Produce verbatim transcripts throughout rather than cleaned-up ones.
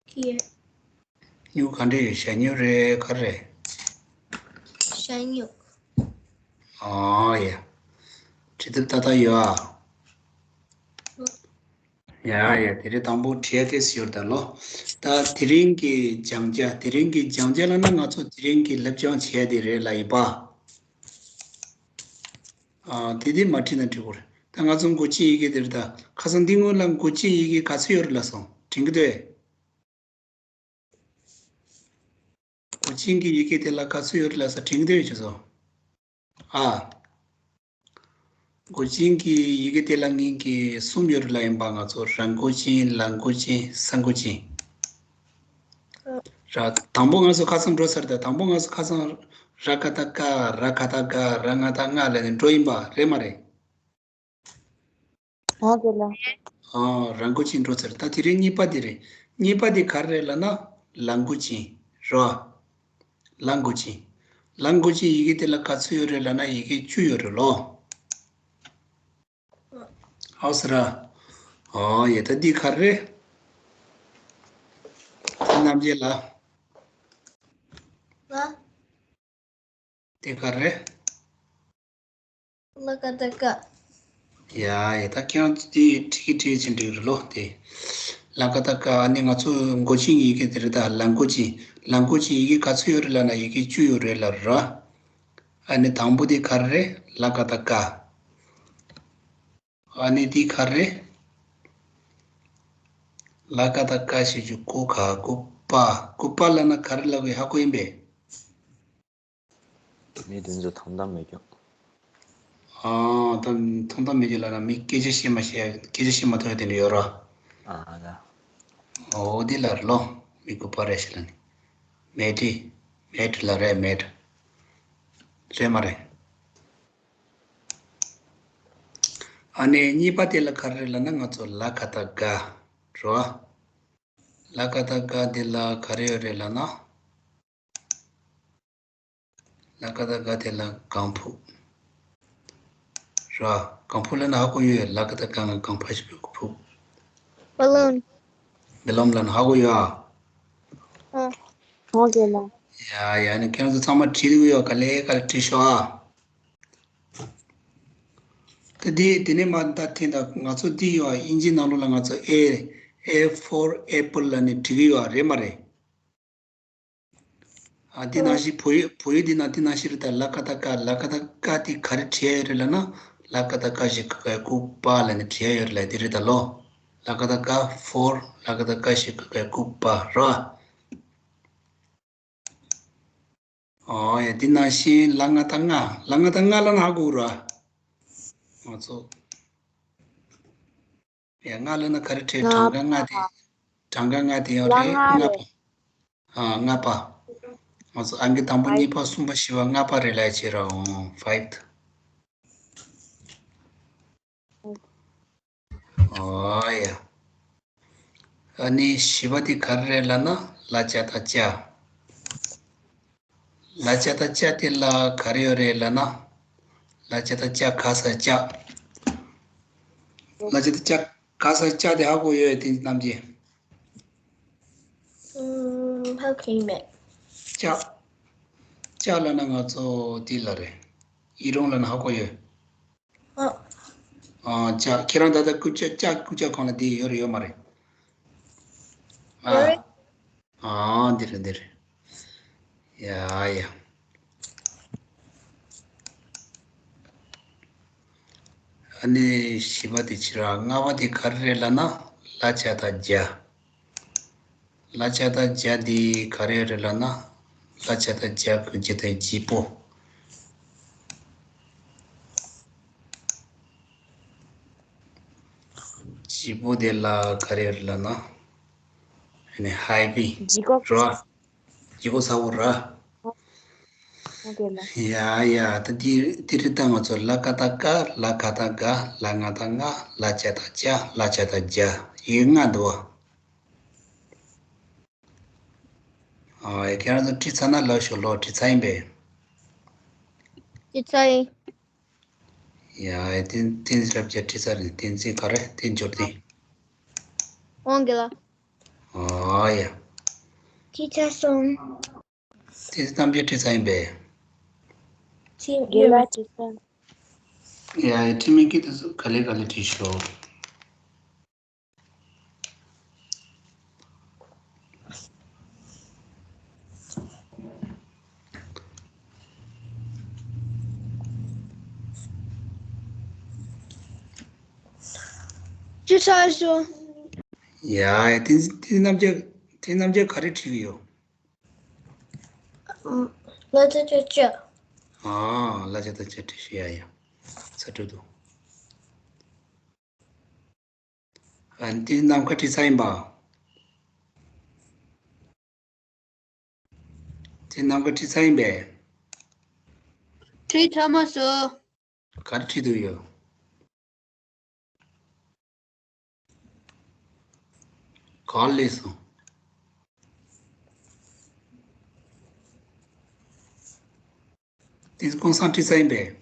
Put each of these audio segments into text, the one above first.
ཀྱི་ཡོད། སྨྱུག་ག་འདྲ་ཡོད། ཞྭ་སྨྱུག་རེད་ག་རེ་རེད། ཞྭ་སྨྱུག་ཨ་ཡ། བྲིས་ཐབས་ཏག་ཏག་ཡོད་ཨ། ཡ་ཡ། དེ་རིང་དང་པོ་བྲིས་ཡ་ཏོག་ཙམ་ཡོད་ད་ལོ། ད་དེ་རིང་གི་སྦྱང་བྱ། དེ་རིང་གི་སྦྱང་བྱ་ལབ་ན་ང་ཚོ་དེ་རིང་གི་སློབ་སྦྱོང་བྱེད་ཡ་དེ་རེད་ལབ་ཡིན་པ། ཨ། དེ་དེ་མ་བྲིས་ན་འགྲིག་གི་རེད། ད་ང་ཚོ་མགོ་ཅན་ཡི་གེ་དེ་རེད། ད་ཁ་སང་འདི་སྔོན་ལ་མགོ་ཅན་ཡི་གེ་ག་ཚོད་ཡོད་རེད་ལབ་སོང་། དྲན་གྱི་འདུག་གས། མགོ་ཅན་གྱི་ཡི་གེ་དེ་ལ་ག་ཚོད་ཡོད་རེད་ལབ་ས་དྲན་གྱི་འདུག་གས་ཁྱེད་ཚོ། ཨ། མགོ་ཅན་གྱི་ཡི་གེ་དེ་ལ་ངེད་ཀྱི་གསུམ་ཡོད་རེད་ལབ་ཡིན་པ། ང་ཚོ་ར་མགོ་ཅན། ལ་མགོ་ཅན། ས་མགོ་ཅན། ར། དང་པོ་ང་ཚོ་ཁ་སང་འགྲོ་ཚར། ད་དང་པོ་ང་ཚོ་ཁ་སང་ར་ག་བཏགས་རྐ། ར་ག་བཏགས་རྒ། ར་ང་བཏགས་ང་ལབ་ནས་འགྲོ་ཡིན་པ་རེད་མ་རེད། ཨོ་དེ་ལ། ཨ། ར་མགོ་ཅན་འགྲོ་ཚར། ད་དེ་རིང་གཉིས་པ་དེ་རེད། གཉིས་པ་དེ་ག་རེ་རེད་ལབ་ན་ལ་མགོ་ཅན་རེད། ལ་མགོ་ཅན། ལ་མགོ་ཅན་ཡི་གེ་དེ་ལ་ག་ཚོད་ཡོད་རེད་ལབ་ན་ཡི་གེ་བཅུ་ཡོད་རེད་ལོ། ཨོ་ཟེར་ར། ཨོ་ཡ། ད་འདི་ག་རེ་རེད། ད་རྣམ་འབྱེད་ལ། ལ། དེ་ག་རེ་རེད། ལ་ག་བཏགས་ལྐ། ཡ་ཡ། ད་ཁྱེད་རང་ཚོ་དེ་ཁྲིད་ཀྱི་ཁྲིད་ཕྱིན་འགྲིག་རེད་ལོ། དེ་ལ་ག་བཏགས་ལྐ། ཨ་ནི་ང་ཚོ་མགོ་ཅན་ཡི་གེ་དེ་རེད། ད་ལ་མགོ་ཅན། ལ་མགོ་ཅན་ཡི་གེ་ག་ཚོད་ཡོད་རེད་ལབ་ན་ཡི་གེ་བཅུ་ཡོད་རེད་ལབ་ར། ཨ་ནི་དང་པོ་དེ་ག་རེ་རེད། ལ་ག་བཏགས་ལྐ། ཨ་ནི་དེ་ག་རེ་རེད། ལ་ག་བཏགས་ལྐ་ཞབས་ཀྱུ་ལྐོ་ག་ལྐུ་པ། ལྐུ་པ་ལབ་ན་ག་རེ་ལབ་དགོས་ཧ་གོ་ཡིན་པས། མི་དེ་ཚོ་ཐང་ཐང་མེད་རྒྱུ། ཨ། ད་ཐང་ཐང་མེད་རྒྱུ་ལབ་ན་མི་སྐད་ཆ་བཤད་མ་ཤེས། སྐད་ཆ་བཤད་མ་ཐུབ་ཡ་དེ་འདྲ་ཡོད་ར། ཨ་ལ། འོ་དེ་ལ་རེད་ལོ། མི་ལྐུ་པ་རེད་ཞེས་ལབ་ནི། མེད་དེ། མེད་ལ་རེད། མེད། རེད་མ་རེད། ཨ་ནི་གཉིས་པ་དེ་ལ་ག་རེ་རེད་ལབ་ན་ང་ཚོ་ལ་ག་བཏགས་ལྒ་རེད་བ། ལ་ག་བཏགས་ལྒ་དེ་ལ་ག་རེ་ཡོད་རེད་ལབ་ན། ལ་ག་བཏགས་ལྒ་དེ་ལ་ལྒང་ཕུག་རེད་བ། ལྒང་ཕུག་ལབ་ན་ཧ་གོ་ཡོད། ལ་ག་བཏགས་ལྒ་ང་ལྒང་ཕ་ཞབས་ཀྱུ་ཕུག། བ་ལོན། བ་ལོན་ལབ་ན་ཧ་གོ་ཡོད་ཨ། ཨ། ཧོ་དེ་ལ། ཡ་ཡ། ནི་ཁྱེད་རང་ཚོ་ཚང་མ་བྲིས་ཡོད། ག་ལེ་ག་ལེ་བྲིས་ཤོག་ཨ། ད་དེ་དེ་ནས་མར་ད་ཐེངས་ད་ང་ཚོ་འདི་ཡོད་ཨ། དབྱིན་ཇི་ནང་ལོགས་ལ་ང་ཚོ་A, A for apple ལབ་ནས་བྲིས་ཀྱི་ཡོད་ཨ། རེད་མ་རེད། ཨ། འདི་ནང་བཞིན་བོད་ཡིག་བོད་ཡིག་འདི་ནང་འདི་ནང་བཞིན་རེད། ད་ལ་ག་བཏགས་ལྒ། ལ་ག་བཏགས་ལྒ་དེ་ག་རེ་བྲིས་ཡ་ཡོད་རེད་ལབ་ན། ལ་ག་བཏགས་ལྒ་ཞབས་ཀྱུ་ལྒ་ལྐུ་པ་ལབ་ནས་བྲིས་ཡ་ཡོད་རེད་ལབ། དེ་རེད་ད་ལོ། ལ་ག་བཏགས་ལྒ་for ལ་ག་བཏགས་ལྒ་ཞབས་ཀྱུ་ལྒ་ལྐུ་པ་རེད་བ། ཨོ་ཡ། འདི་ནང་བཞིན་ལ་ང་བཏགས་ལྔ། ལ་ང་བཏགས་ལྔ་ལབ་ན་ཧ་གོ་ར། ང་ཚོ། ཡ། ལྔ་ལབ་ན་ག་རེ་བྲིས། གྲངས་ཀ་ལྔ་དེ། གྲངས་ཀ་ལྔ་དེ་ཡོད་རེད། ལྔ་པ། ཨ། ལྔ་པ། ང་ཚོ་ཨང་ཀི་དང་པོ་གཉིས་པ་གསུམ་པ་བཞི་པ་ལྔ་པ་རེད་ལབ་བྱས་ར། འོ། ཕའིབ། ཨོ་ཡ། ཨ་ནི་བཞི་པ་དེ་ག་རེ་རེད་ལབ་ན། ལ་ཅ་བཏགས་ལྕགས། ལ་ཅ་བཏགས་ལྕགས་དེ་ལ་ག་རེ་ཡོད་རེད་ལབ་ན། ལ་ཅ་བཏགས་ལྕགས་ག་ས་ལྕགས། ལ་ཅ་བཏགས་ལྕགས་ག་ས་ལྕགས་དེ་ཧ་གོ་ཡོད་དེ་རྣམས་ཀྱིས། ཧ་གོ་མེད། ལྕགས། ལྕགས་ལབ་ན་ང་ཚོ་དེ་ལ་རེད། ཨི་རོང་ལབ་ན་ཧ་གོ་ཡོད། ཨ། ཨ། ལྕགས། ཁྱེད་རང་ད་ལྟ་སྐུ་ལྕགས། ལྕགས་སྐུ་ལྕགས་གང་ལ་དེ་ཡོད་རེད་ཡོད་མ་རེད། ཨ། ཡོད་རེད། ཨ། འདི་རེད་འདི་རེད། ཡ་ཡ། ཨ་ནི་བཞི་པ་དེ་ཕྱིར་ར། ལྔ་པ་དེ་ག་རེ་རེད་ལབ་ན། ལ་ཅ་བཏགས་ལྗ། ལ་ཅ་བཏགས་ལྗ་འདི་ག་རེ་རེད་ལབ་ན། ལ་ཅ་བཏགས་ལྗ་གི་ལྗ་དེ་ལྗིད་པོ། ལྗིད་པོ་དེ་ལ་ག་རེ་རེད་ལབ་ན། ཨ་ནི་ཧའེ་བི་ལྗིད་ཁོག་ར། ལྗིད་ཁོག་ཚ་པོ་ར། ཨོ་ཁེ་ལ། ཡ་ཡ། ད་འདི་འདི་རེད། ད་ང་ཚོ་ལ་ག་བཏགས་ལྒ། ལ་ག་བཏགས་ལྒ། ལ་ང་བཏགས་ལྔ། ལ་ཅ་བཏགས་ལྕགས། ལ་ཅ་བཏགས་ལྗ། ཡི་གེ་ལྔ་འདུག་བ། ཨ། ཡ། ཁྱེད་རང་ཚོ་བྲིས་ཚར་ན་ལབ་ཤོག་ལོ། བྲིས་ཚར་ཡིན་པས། བྲིས་ཚར་ཡིན། ཡ། བསྟན་བསྟན་འཛིན་རབ་རྒྱས་བྲིས་ཚར་ཡིན། བསྟན་འཛིན་ག་རེ། བསྟན་འབྱོར་ལྡན། ཨོང་གི་ལ། ཨོ་ཡ། ཁྱེད་ཚ་སོང་། དེ་རྣམ་རྒྱལ་ཁྲིད་ས་ཡིན་པས། ཁྱེད་རྒན་ལགས་ཁྲིད་ས། ཡ་ཡ། ཁྲིད་མི་གི་དེ་ཚོ་ག་ལེ་ག་ལེ་ཁྲིད་ཤོག། ཅི་ཆ་ཤོ། ཡ་ཡ། དེ་དེ་རྣམ་རྒྱལ་དེ་རྣམ་རྒྱལ་ག་རེ་ཁྲིད་ཀྱི་ཡོད། ལ་ཅ་ཅ་ཅ། ཨ། ལ་ཅ་ད་ཅ་ཁྲིད་ཤོག། ཡ་ཡ། ཚ་དྲོད་དུ། ཨ་ནི་དེ་ནམ་མཁའ་ཁྲིད་ས་ཡིན་པ། དེ་ནམ་མཁའ་ཁྲིད་ས་ཡིན་པས། ཁྲིད་ཚར་མ་སོང་། ག་རེ་ཁྲིད་འདུག་ཡོད། ག་ལས་སོང་། དེ་ཀུན་བཟང་ཁྲིད་ས་ཡིན་པས།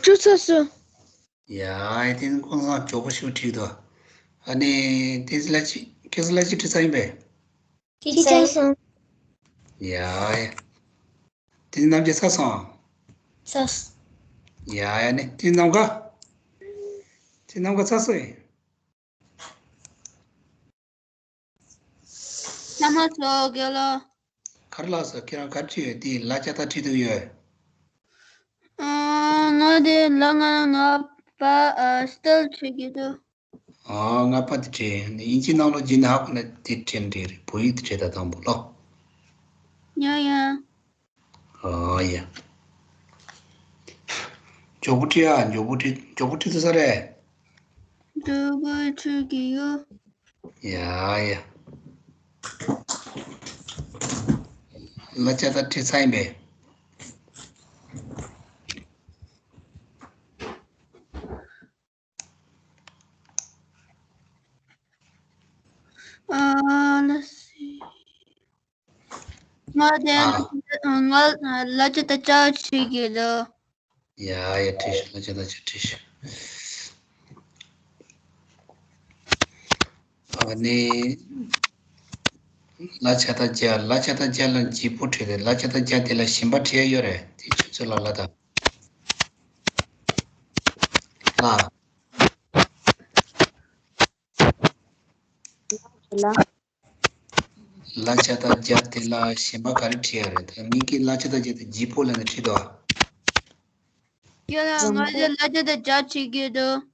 ཁྲིད་ཚར་སོང་། ཡ་ཡ། དེ་ནི་ཀུན་བཟང་མགྱོགས་པོ་ཞིག་ཁྲིད་འདུག་ཨ་ནི་དེ་ལ་ཅི་ཁྱེད་ཚོ་ལ་ཅི་ཁྲིད་ས་ཡིན་པས། ཁྱེད་ཚོ་སོང་། ཡ་ཡ། དེ་ནི་རྣམ་རྒྱལ་ཚ་སོང་། ཚ། ཡ་ཡ། ནི་དེ་ནམ་མཁའ། དེ་ནམ་མཁའ་ཚ་སོང་ཡིན། ཚ་མ་སོང་རྒན་ལགས། ག་རེ་ལགས་སོ། ཁྱེད་རང་ག་རེ་ཁྲིད་ཡོད། དེ་ལ་ཅ་ད་ཁྲིད་འདུག་ཡོད། ཨ། ང་དེ་ལ་ང་ང་པ་ཨ་སི་ཏལ་ཁྲིད་ཀྱི་འདུག་ཨ། ང་པ་དེ་ཁྲིད། དབྱིན་ཇི་ནང་ལོགས་བྱས་ན་ཧ་གོ་ན་དེ་ཁྲིད་འགྲིག་རེད། བོད་ཡིག་དེ་ཁྲིད་ད་དང་པོ་ལོ། ཡ་ཡ། ཨ་ཡ། མགྱོགས་པོ་ཁྲིད་ཨ། མགྱོགས་པོ་ཁྲིད། མགྱོགས་པོ་ཁྲིད་ཚར་རེད། མགྱོགས་པོ་ཁྲིད་ཀྱི་ཡོད། ཡ་ཡ། ལ་ཅ་ད་ཁྲིད་ཚར་ཡིན་པས། ཨ། let's see. ང་དེ་ང་ལ་ཅ་ད་ཅ་ཁྲིད་ཀྱི་འདུག་ཡ་ཡ། ཁྲིད་ཤོག་ལ་ཅ་ད་ཅ་ཁྲིད་ཤོག་ཨ་ནི། ལ་ཅ་ད་ཇ། ལ་ཅ་ད་ཇ་ལ་བརྗེ་པོ་ཁྲིད་རེད། ལ་ཅ་ད་ཇ་དེ་ལ་གཞན་པ་ཁྲིད་ཡ་ཡོད་རེད། དེ་ཁྱོད་ཚོ་ལ་ལ་ད། ལ། ལ། ལ་ཅ་ད་ཇ་དེ་ལ་གཞན་པ་ག་རེ་ཁྲིད་ཡ་རེད། ད་མི་གིས་ལ་ཅ་ད་ཇ་དེ་བརྗེ་པོ་ལབ་ནས་ཁྲིད་དོ། ཡ་ལ་ང་ཚོ་ལ་ཅ་ད་ཇ་ཁྲིད་ཀྱི་འདུག་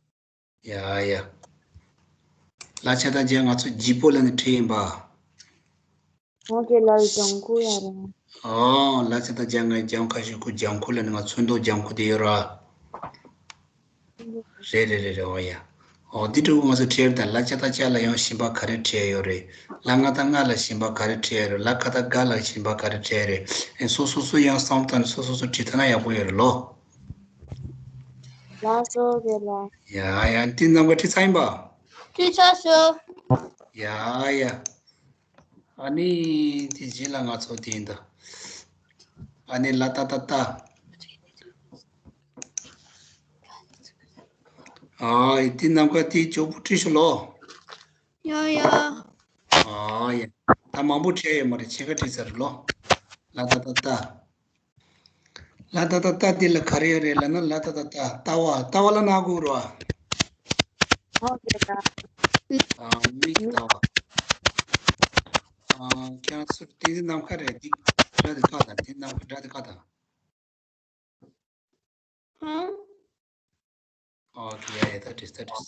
ཡ་ཡ། ལ་ཅ་ད་ཇ་ང་ཚོ་བརྗེ་པོ་ལབ་ནས་ཁྲིད་ཡིན་པ། ང་གི་ལ་ལ་ལྗང་ཁུ་ཡ་རེད། ཨོ། ལ་ཅ་ད་ཇ་ང་ལྗང་ཁ་ཞིག་ཁུ་ལྗང་ཁུ་ལབ་ནས་ང་ཚོན་མདོག་ལྗང་ཁུ་དེ་ཡོད་ར། རེད་རེད་རེད་རེད། ཨོ་ཡ། ཨོ་འདི་འདྲ་བོ་ང་ཚོ་ཁྲིད་ཡ་རེད། ད་ལ་ཅ་ད་ཅ་ལ་ཡང་གཞན་པ་ག་རེ་ཁྲིད་ཡ་ཡོད་རེད། ལ་ང་ད་ང་ལ་གཞན་པ་ག་རེ་ཁྲིད་ཡ་རེད། ལ་ག་ད་ག་ལ་གཞན་པ་ག་རེ་ཁྲིད་ཡ་རེད། ཨེ་སོ་སོ་སོ་ཡང་བསམ་བཏང་ནས་སོ་སོ་སོ་ཁྲིད་ཐུབ་ན་ཡག་པོ་ཡོད་རེད་ལོ། ལགས་སོ་རྒན་ལགས། ཡ་ཡ། འདི་རྣམ་པ་ཁྲིད་ཚར་ཡིན་པ། ཁྲིད་ཚར་སོང་། ཡ་ཡ། ཨ་ནི་དེ་རྗེས་ལ་ང་ཚོ་དེ་ཡིན་ད། ཨ་ནི་ལ་ཏ་ཏ་ཏ། ཨ་ཡི་དེ་རྣམ་པ་དེ་མགྱོགས་པོ་ཁྲིད་ཤོག་ལོ། ཡ་ཡ། ཨ་ཡ། ད་མང་པོ་ཁྲིད་ཡོད་མ་རེད། ཕྱེད་ཀ་ཁྲིད་ཚར་རེད་ལོ། ལ་ཏ་ཏ་ཏ། ལ་ཏ་ཏ་ཏ་འདི་ལ་ག་རེ་ཡོད་རེད་ལབ་ན། ལ་ཏ་ཏ་ཏ་ལྟ་བ། ལྟ་བ་ལ་ན་གུ་རུ་ཨ། ཨོ་ཡ་ད། ཨ་མིག་གི་ལྟ་བ། ཨ་ཁྱེད་རང་ཚོ་དེ་ནམ་མཁའ་རེད། འདི་སྒྲ་དེ་ཁ་དང་དེ་ནམ་མཁའ་སྒྲ་དེ་ཁ་དང་། ཧུམ། ཨོ་ཁེ། ཡ་ཡ། ད་དྲིས་ད་དྲིས།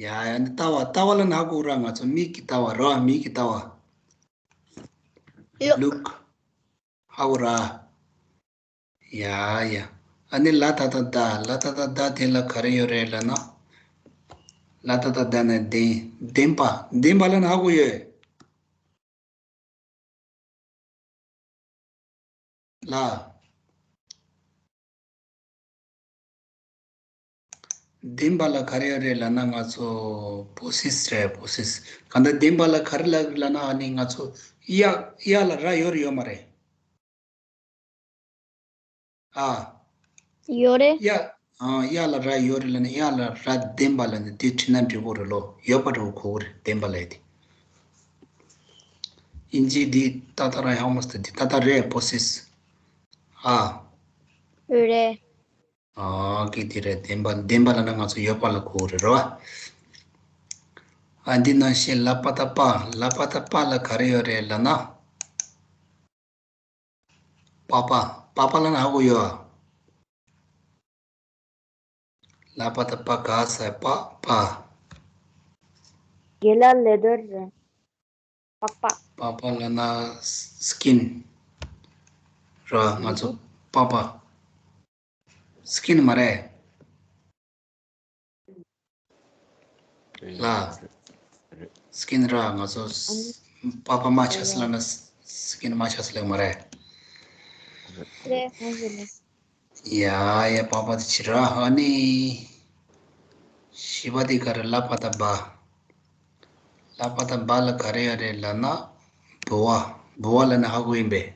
ཡ་ཡ། ནི་ལྟ་བ། ལྟ་བ་ལ་ན་གུ་ར། ང་ཚོ་མིག་གི་ལྟ་བ་ར། མིག་གི་ལྟ་བ། ལུག་ཧ་གོ་ར། ཡ་ཡ། ཨ་ནི་ལ་ཏ་ཏ་ཏ། ལ་ཏ་ཏ་ཏ་དེ་ལ་ག་རེ་ཡོད་རེད་ལབ་ན། ལ་ཏ་ཏ་ཏ་ནི་ལྡན། ལྡན་པ། ལྡན་པ་ལ་ན་ཧ་གོ་ཡོད། ལ། ལྡན་པ་ལ་ག་རེ་ཡོད་རེད་ལབ་ན། ང་ཚོ་པོ་སེ་སི་རེད། པོ་སེ་སི། གང་ལྟར་ལྡན་པ་ལ་ག་རེ་ལབ་ལབ་ན། ཨ་ནི་ང་ཚོ་ཡ། ཡ་ལ་ར་ཡོད་རེད་ཡོད་མ་རེད། ཨ། ཡོད་རེད། ཡ། ཨ་གཡག་ལ་རྭ་ཡོད་རེད་ལབ་ན། གཡག་ལ་རྭ་ལྡན་པ་ལབ་ན་དེ་བྲིས་ན་འགྲིག་གི་རེད་ལོ། ཡོད་པ་འདྲ་བོ་གོ་གི་རེད། ལྡན་པ་ལབ་ཡ་དེ། དབྱིན་ཇི་འདི་ཏག་ཏག་རང་ཡག་མོ་ཟེར། འདི་ཏག་ཏག་རེད། པོ་སིས། ཨ། རེད། ཨ་གི་དེ་རེད། ལྡན་པ། ལྡན་པ་ལབ་ན་ང་ཚོ་ཡོད་པ་ལ་གོ་གི་རེད་རོ། ཨ་འདི་ནང་བཞིན་ལ་པ་བཏགས་པ། ལ་པ་བཏགས་པ་ལ་ག་རེ་ཡོད་རེད་ལབ་ན། པ་པ། པ་པ་ལབ་ན་ཧ་གོ་ཡོད། ལ་པ་བཏགས་པ། ག་ས་པ། པ། རྒན་ལགས་ལེ་དར་རེད། པགས་པ། པགས་པ་ལབ་ན་སི་ཀིན་ར། ང་ཚོ་པགས་པ། སི་ཀིན་མ་རེད། ལ། སི་ཀིན་ར། ང་ཚོ་པགས་པ་མ་ཆགས་ས་ལབ་ན་སི་ཀིན་མ་ཆགས་ས་ལབ་མ་རེད། རེད། ཡ་ཡ། པགས་པ་དེ་ཕྱི་ར། ཨ་ནི་བཞི་པ་དེ་ག་རེ། ལ་པ་བཏགས་བ། ལ་པ་བཏགས་བ་ལ་ག་རེ་ཡོད་རེད་ལབ་ན། ལྦུ་བ། ལྦུ་བ་ལབ་ན་ཧ་གོ་ཡིན་པས།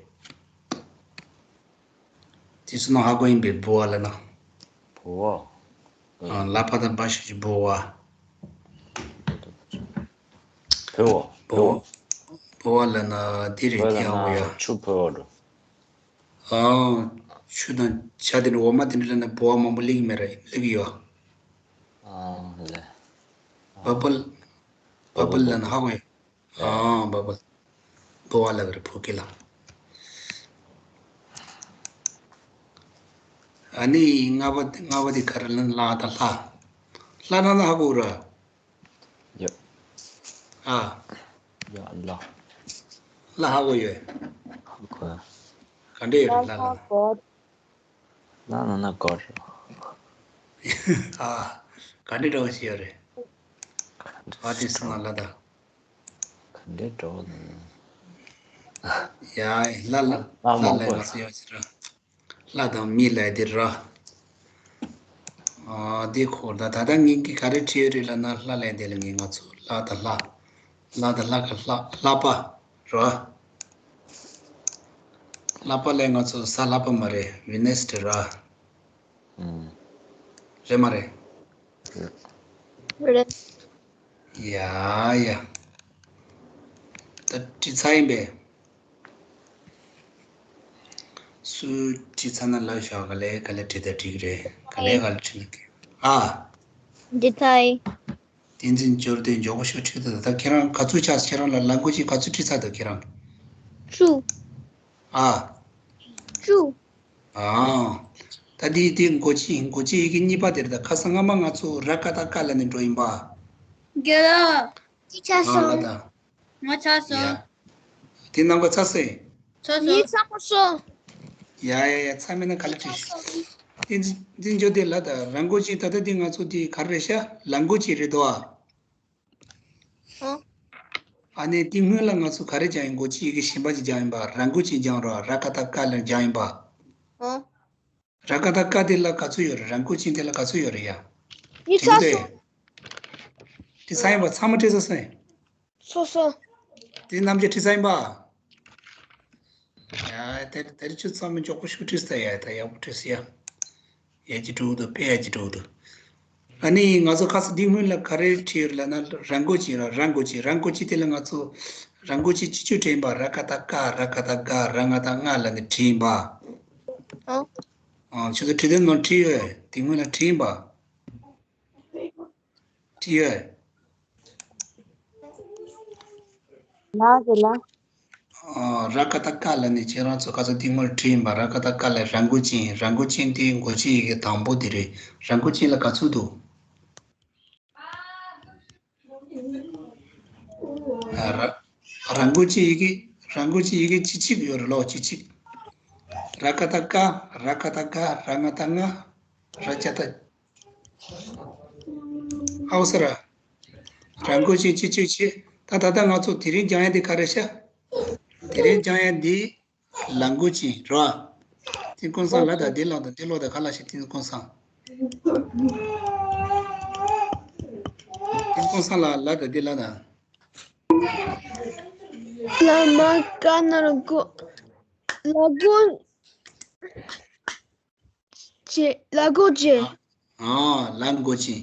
དེ་ཚོ་ནང་ཧ་གོ་ཡིན་པས། ལྦུ་བ་ལབ་ན། ལྦུ་བ། ཨ། ལ་པ་བཏགས་བ་ཞབས་ཀྱུ་ལྦུ་བ། ལྦུ་བ། ལྦུ་བ། ལྦུ་བ་ལབ་ན་དེ་རེད། དེ་ཡག་པོ་ཡ། ཆུ་ལྦུ་བ་འགྲོ། ཨ། ཆུ་དང་ཇ་དེ་འདྲ། འོ་མ་དེ་འདྲ་ལབ་ན་ལྦུ་བ་མང་པོ་སླེབས་ཀྱི་མེད་ར། སླེབས་ཀྱི་ཡོད། ཨ་ལེ། བ་བལ། བ་བལ་ལབ་ན་ཧ་གོ་ཡ། ཨ། བ་བལ། ལྦུ་བ་ལབ་ཀྱི་རེད་བོད་སྐད་ལ། ཨ་ནི་ལྔ་པ། ལྔ་པ་དེ་ག་རེ་ལབ་ན། ལ་དང་ལྷ། ལྷ་ལབ་ན་ཧ་གོ་ར། ཡ། ཨ། ཡ་ལ། ལ་ཧ་གོ་ཡོད། ཧ་གོ། ག་འདྲ་ཡོད་རེད་ལ་ལབ་ན། ལ་ལབ་ན་གོ་རེད། ཨ། ག་འདྲ་འདྲ་བོ་ཞིག་ཡོད་རེད། ཨ་དེ་སོང་ང་ལ་ད། ག་འདྲ་འདྲ་བོ་ནི། ཡ་ལ་ལ། ལ་ལ་མང་པོ་ལ་ཡོད་ཟེར་ཡོད་ཟེར་ར། ལྷ་དང་མི་ལབ་དེ་ར། ཨ་དེ་ཁོ་ད། ད་ལྟ་ངས་ག་རེ་བྲིས་ཡོད་རེད་ལབ་ན། ལྷ་ལབ་དེ་ལ་ངས་ང་ཚོ་ལ་དང་ལྷ། ལ་དང་ལྷ་ག་ལྷ། ལྷ་པ་ར། ལྷ་པ་ལབ་ན་ང་ཚོ་གཟའ་ལྷག་པ་མ་རེད། ཝེ་ནེ་སི་ཌེ་ར། ཨུམ། རེད་མ་རེད། རེད། ཡ་ཡ། ད་བྲིས་ཚར་ཡིན་པས། སུ་བྲིས་ཚར་ན་ལབ་ཤོག་ག་ལེ་ག་ལེ་བྲིས་ད་འགྲིག་རེད། ག་ལེ་ག་ལེ་བྲིས་ན་འགྲིག་ཨ། བྲིས་ཚར་ཡིན། བསྟན་འཛིན་འབྱོར་ལྡན་མགྱོགས་པོ་ཤོག་བྲིས་ད། ད་ཁྱེད་རང་ག་ཚོད་ཆགས། ཁྱེད་རང་ལ་ལ་མགོ་ཅིག་ག་ཚོད་བྲིས་ཚར་འདུག་ཁྱེད་རང་། བཅུ། ཨ། བཅུ། ཨ། ད་འདི་འདི་མགོ་ཅིག་མགོ་ཅིག་ཡི་གེ་གཉིས་པ་དེར། ད་ཁ་སང་སྔ་མ་ང་ཚོ་ར་ཀ་ཏ་ཀ་ལབ་ནས་འགྲོ་ཡིན་པ། རྒན་ལགས། ཅི་ཆགས་སོང་། ལ་ད། ང་ཆགས་སོང་། ཡ། དེ་ནང་ག་ཚ་སེ། ཚ་སོང་། ངའི་ཚ་པོ་སོང་། ཡ་ཡ་ཡ། ཚ་མེད་ན་ག་ལེ་བྲིས། ཆགས་སོང་། འདི་འདི་འཇོ་དེ་ལ་ད་ར་མགོ་ཅིག་ད་ལྟ་འདི་ང་ཚོ་འདི་ག་རེ་རེད་ཤག་ལ་མགོ་ཅིག་རེད་དོ། ཨ། ཨ་ནི་དེ་སྔོན་ལ་ང་ཚོ་ག་རེ་སྦྱངས་ཡིན། མགོ་ཅིག་ཡི་གེ་གཞན་པ་ཅིག་སྦྱངས་ཡིན་པ། ར་མགོ་ཅིག་སྦྱངས་རོགས། ར་ཀ་ཏ་ཀ་ལ་སྦྱངས་ཡིན་པ། ཨ། ར་ཀ་ཏ་ཀ་དེ་ལ་ག་ཚོད་ཡོད་རེད། ར་མགོ་ཅིག་དེ་ལ་ག་ཚོད་ཡོད་རེད་ཡ། ངའི་ཚ་སོང་། དེ་ཚ་ཡིན་པ། ཚང་མ་བྲིས་ཚར་སོང་། སོ་སོ། དེ་རྣམས་ཀྱི་བྲིས་ཚར་ཡིན་པ། ཡ་དེ་དེ་རིང་ཆུ་ཚང་མ་མགྱོགས་པོ་ཤུགས་བྲིས་ཚར་ཡ། ད་ཡག་པོ་བྲིས་ཡ། ཡ་ཅི་འགྲོ་འདུག་དཔེ་ཡ་ཅི་འགྲོ་འདུག་ཨ་ནི་ང་ཚོ་ཁ་སང་འདི་སྔོན་ལ་ག་རེ་བྲིས་ཡོད་ལབ་ན། ར་མགོ་ཅིག་ར། ར་མགོ་ཅིག་ར་མགོ་ཅིག་དེ་ལ་ང་ཚོ་ར་མགོ་ཅིག་སྤྱི་སྤྱོད་བྲིས་ཡིན་པ། ར་ཀ་ཏ་ཀ་ར་ཀ་ཏ་ག་ར་ང་ཏ་ང་ལབ་ནས་བྲིས་ཡིན་པ། ཨོ། ཨ་ཁྱོད་ཚོ་བྲིས་དོན་ནང་བྲིས་ཡོད། དེ་སྔོན་ལ་བྲིས་ཡིན་པ། བྲིས་ཡོད། ལ་དེ་ལ། ཨ། ར་ཀ་ཏ་ཀ་ལབ་ནས་ཁྱེད་རང་ཚོ་ག་ཚོད་དེ་སྔོན་བྲིས་ཡིན་པ། ར་ཀ་ཏ་ཀ་ལ་ར་མགོ་ཅན། ར་མགོ་ཅན་དེ་མགོ་ཅན་ཡི་གེ་དང་པོ་དེ་རེད། ར་མགོ་ཅན་ལ་ག་ཚོད་འདུག་ཨ། ར་ར་མགོ་ཅན་ཡི་གེ་ར་མགོ་ཅན་ཡི་གེ་བཅུ་གཅིག་ཡོད་རེད་ལོ། བཅུ་གཅིག་ར་ཀ་ཏ་ཀ་ར་ཀ་ཏ་ག་ར་ང་ཏ་ང་། ར་ཅ་ཏ། ཨའོ་ས་ར། ར་མགོ་ཅན་བཅུ་གཅིག་བྱས། ད་ད་ལྟ་ང་ཚོ་དེ་རིང་སྦྱང་ཡ་འདི་ག་རེ་ཤག་དེ་རིང་སྦྱང་ཡ་འདི་ལ་མགོ་ཅན་རེད་བ། དེ་ཀུན་བཟང་ལ་དང་འདི་ལ་དང་འདི་ལ་དང་ག་ལ་ཞིག་དེ་ཀུན་བཟང་། དེ་ཀུན་བཟང་ལ་ལ་དང་འདི་ལ་དང་། ལ་མ་ཀ་ན་ར་མགོ། ལ་མགོ་ཅན། ལ་མགོ་ཅན། ཨ། ཨ། ལ་མགོ་ཅན།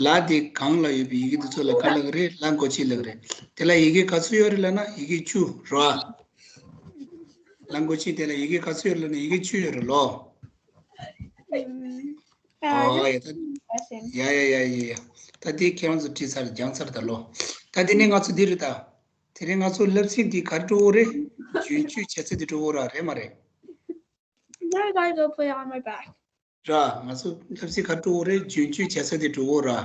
ལ་དེ་གང་ལ་ཡོད་པའི་ཡི་གེ་དེ་ཚོ་ལ་ག་ལབ་ཀྱི་རེད། ལ་མགོ་ཅན་ལབ་ཀྱི་རེད། དེ་ལ་ཡི་གེ་ག་ཚོད་ཡོད་རེད་ལབ་ན་ཡི་གེ་བཅུ་རེད་བ། ལ་མགོ་ཅན་དེ་ལ་ཡི་གེ་ག་ཚོད་ཡོད་རེད་ལབ་ན་ཡི་གེ་བཅུ་ཡོད་རེད་ལོ། ཨ་ཡ་ད། ཡ་ཡ་ཡ་ཡ་ཡ། ད་དེ་ཁྱེད་རང་ཚོ་བྲིས་ཚར་སྦྱངས་ཚར་ད་ལོ། ད་དེ་ནས་ང་ཚོ་འདི་རེད་ད། དེ་རིང་ང་ཚོ་སློབ་ཚན་འདི་ག་རེ་འགྲོ་གི་རེད། རྒྱུན་སྤྱོད་བྱ་ཚིག་འདི་འགྲོ་གི་རེད་མ་རེད། Now I gotta go play on my back. ར། ང་ཚོ་སློབ་ཚན་ག་རེ་འགྲོ་གི་རེད། རྒྱུན་སྤྱོད་བྱ་ཚིག་འདི་འགྲོ་གི་རེད།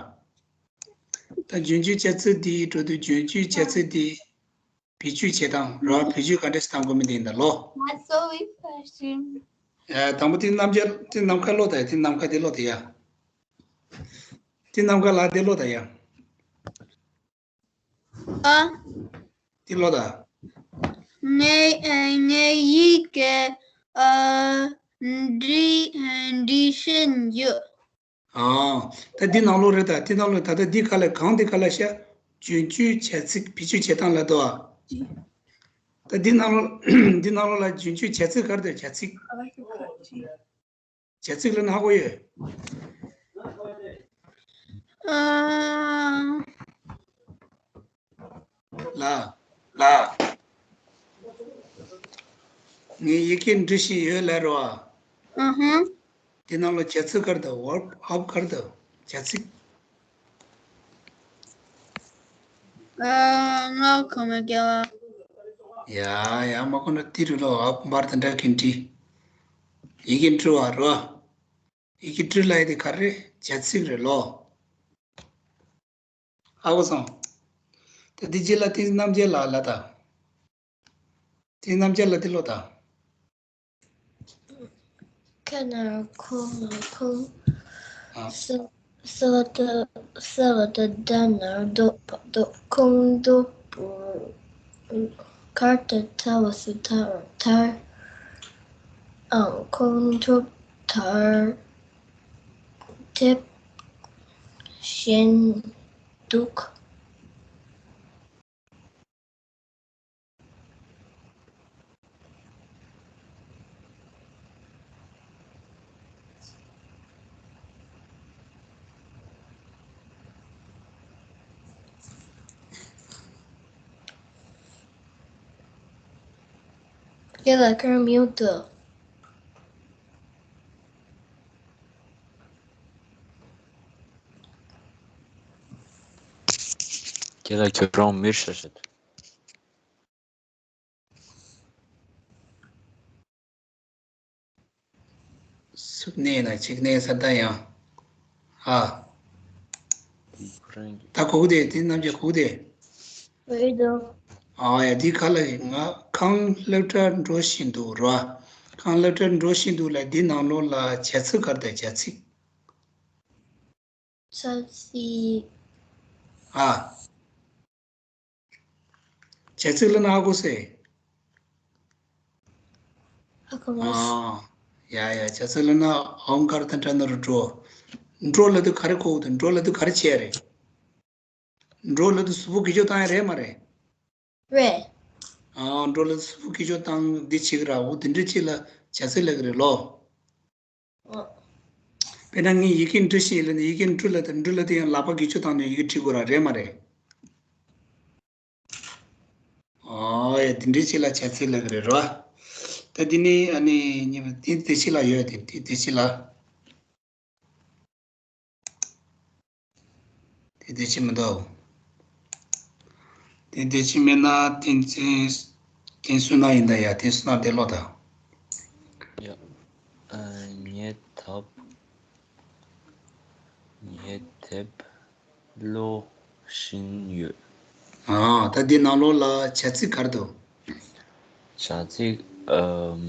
ད་རྒྱུན་སྤྱོད་བྱ་ཚིག་འདི་འགྲོ་དུས་རྒྱུན་སྤྱོད་བྱ་ཚིག་འདི་བེད་སྤྱོད་བྱེད་སྟངས་ར། བེད་སྤྱོད་ག་འདྲ་ཞིག་བཏང་དགོས་མིན་དེ་ཡིན་ད་ལོ། That's so refreshing. ཨ། དང་པོ་དེ་རྣམ་བཅད་དེ་ནམ་མཁའ་ཀློག་ད་ཡ། དེ་ནམ་མཁའ་དེ་ཀློག་ད་ཡ། དེ་ནམ་མཁའ་ལ་དེ་ཀློག་ད་ཡ། ཨ། དེ་ཀློག་ད། ངས་ཨ། ངས་ཡི་གེ་ཨ། འབྲི་ཨ། འབྲི་བཞིན་ཡོད། ཨ། ད་འདི་ནང་ལོགས་རེད་ད། འདི་ནང་ལོགས་ད་ལྟ་འདི་ག་ལ་གང་འདི་ག་ལ་ཤ། རྒྱུན་སྤྱོད་བྱ་ཚིག་བེད་སྤྱོད་བྱེད་སྟངས་ལ་དོ། ད་འདི་ནང་ལོགས་འདི་ནང་ལོགས་ལ་རྒྱུན་སྤྱོད་བྱ་ཚིག་ག་རེ་དོ། བྱ་ཚིག་བྱ་ཚིག་ལ་ན་ཧ་གོ་ཡོད། ཨ། ལ། ལ། ངས་ཡི་གེ་འབྲི་བཞིན་ཡོད་ལབ་རོ། ཨ་ཧ། དེ་ནང་ལ་བྱ་ཚིག་ག་རེ་དང་verb verb ག་རེ་དང་བྱ་ཚིག་ཨ། ང་གོ་མ་ཀྱ་བ། ཡ་ཡ་མ་གོ་ན་དེ་རུ་ལོ་verb འབར་དང་འདྲ་གིན་འབྲི། ཡི་གེ་འབྲི་བ་རོ། ཡི་གེ་འབྲི་ལབ་ཡ་དེ་ག་རེ། བྱ་ཚིག་རེད་ལོ། ཧ་གོ་སོང་། ད་འདི་རྗེས་ལ་དེ་རྣམ་བཅད་ལ་ལ་ད། དེ་རྣམ་བཅད་ལ་དེ་ཀློག་ད། ཁ་ན་ཁོ་ན་ཁོང་། ཨ། ས་ས་བ་ད་ས་བ་ད་ད་ན་རྡོ་པ་རྡོ་ཁོང་རྡོ་པོ། གར་ད་ཐ་བ་སུ་ཐ་ར་ཐར། ཨང་ཁོང་ཐོབ་ཐར། དེབ་གཞན་འདུག་ཁྱེད་ལ་ཁར་མིའུ་ཏོ། ཁྱེད་ལ་ཁྱོད་རང་མིར་ཤ་ཤ། སུབ་ནས་ན་ཆིག་ནས་ས་ད་ཡང་། ཨ། ད་གོ་གི་དེ་དེ་རྣམ་བཅད་གོ་གི་དེ། ཨོ་ཡ་འདི་ག་ལ་ཡིན། ང་ཁང་སློབ་གྲྭར་འགྲོ་བཞིན་འདུག་ར། ཁང་སློབ་གྲྭར་འགྲོ་བཞིན་འདུག་ལ་འདི་ནང་ལོགས་ལ་བྱ་ཚིག་ག་རེ་དང་བྱ་ཚིག་ཆབ་སྲིད། ཨ། བྱ་ཚིག་ལ་ན་ཨ་གོ་སེ། ཨ་གོ་མ་སེ། ཨ། ཡ་ཡ་བྱ་ཚིག་ལ་ན་ཨོང་གར་དང་འདྲ་ན་རུ་འགྲོ། འགྲོ་ལ་དུ་ག་རེ་གོ་དུ་འགྲོ་ལ་དུ་ག་རེ་བྱས་རེད། འགྲོ་ལ་དུ་གཟུགས་པོ་གི་ཆོ་བཏང་ཡ་རེད་མ་རེད། རེད། ཨ། འགྲོ་ལ་དུ་གཟུགས་པོ་གི་ཆོ་བཏང་འདི་བྱེད་གི་ར་འོ་དེ་འདྲ་ཅིག་ལ་བྱ་ཚིག་ལབ་གི་རེད་ལོ། དཔེར་ན་ངས་ཡི་གེ་འབྲི་ཤེས་ལ་ནི་ཡི་གེ་འབྲི་ལ་དང་འབྲི་ལ་དེ་ཡང་ལག་པ་གི་ཆུ་བཏང་ནས་ཡི་གེ་འབྲི་དགོས་ར་རེད་མ་རེད། ཨོ་ཡ་དེ་འདྲའི་ཆེད་ལ་བྱ་ཚིག་ལབ་ཀྱི་རེད་རོ། ད་དེ་ནི་ཨ་ནི་ཉི་མ་དེ་དེ་ཆེད་ལ་ཡོད་དེ་དེ་དེ་ཆེད་ལ། དེ་དེ་ཆེད་མི་འདུག་དེ་དེ་ཆེད་མེད་ན་དེ་ཚེ་དེ་སུ་ན་ཡིན་ད་ཡ་དེ་སུ་ན་དེ་ལོ་ད། ཡ། ཨ། ངས་ཐབ། ངས་དེབ་ཀློག་བཞིན་ཡོད། ཨ། ད་འདི་ནང་ལོགས་ལ་བྱ་ཚིག་ག་རེ་འདུག་བྱ་ཚིག་ཨམ།